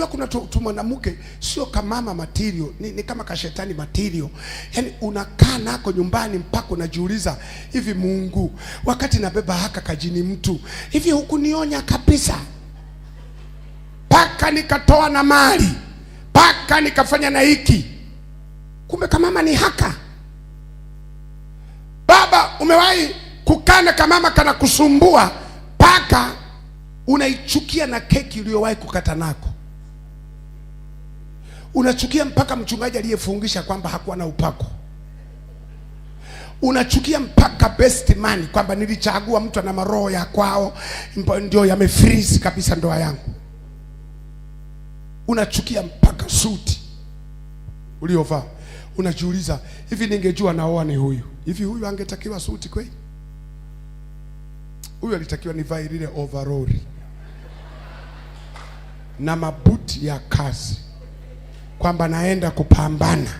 Jua kuna tu mwanamke sio kamama material, ni kama kashetani material. Yaani unakaa nako nyumbani mpaka unajiuliza hivi, Mungu, wakati nabeba haka kajini mtu hivi hukunionya kabisa? Paka nikatoa na mali, paka nikafanya na hiki, kumbe kamama ni haka. Baba, umewahi kukana kamama kana kusumbua paka unaichukia na keki uliyowahi kukata nako, unachukia mpaka mchungaji aliyefungisha kwamba hakuwa na upako, unachukia mpaka best man kwamba nilichagua mtu ana maroho ya kwao ndio yamefreeze kabisa ndoa yangu, unachukia mpaka suti uliovaa. Unajiuliza, hivi ningejua naoa ni huyu, hivi huyu angetakiwa suti kweli? Huyu alitakiwa nivae lile overall na mabuti ya kazi, kwamba naenda kupambana.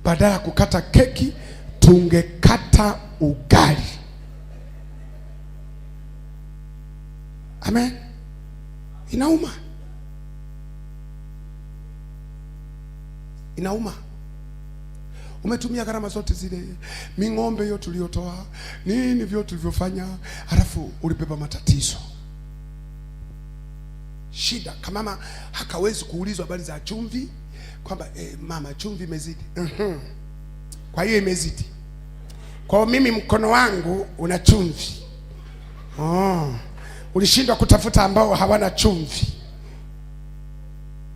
Badala ya kukata keki tungekata ugali. Amen. Inauma, inauma. Umetumia gharama zote zile, ming'ombe hiyo tuliyotoa, nini vyote tulivyofanya, halafu ulibeba matatizo, shida. Kamama hakawezi kuulizwa habari za chumvi kwamba mama chumvi imezidi. Kwa hiyo imezidi, kwa hiyo mimi mkono wangu una chumvi. Oh, ulishindwa kutafuta ambao hawana chumvi.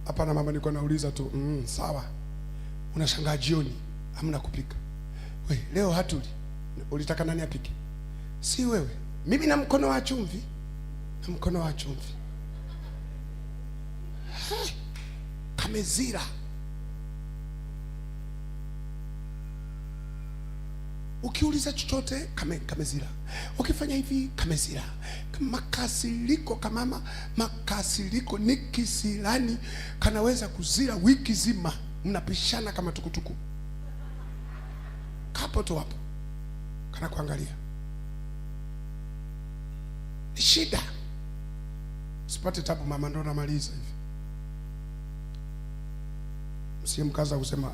Hapana mama, nilikuwa nauliza tu. Sawa. Unashangaa jioni hamna kupika. We, leo hatuli. Ulitaka nani apike? Si wewe. Mimi na mkono wa chumvi, na mkono wa chumvi. Kamezira. Ukiuliza chochote kamezira. Ukifanya hivi kamezira. Makasiriko kamama, makasiriko ni kisirani kanaweza kuzira wiki zima. Mnapishana kama tukutuku. Kapo tu hapo kana kuangalia. Ni shida. Usipate tabu mama, ndo namaliza hivi. Msimkaza kusema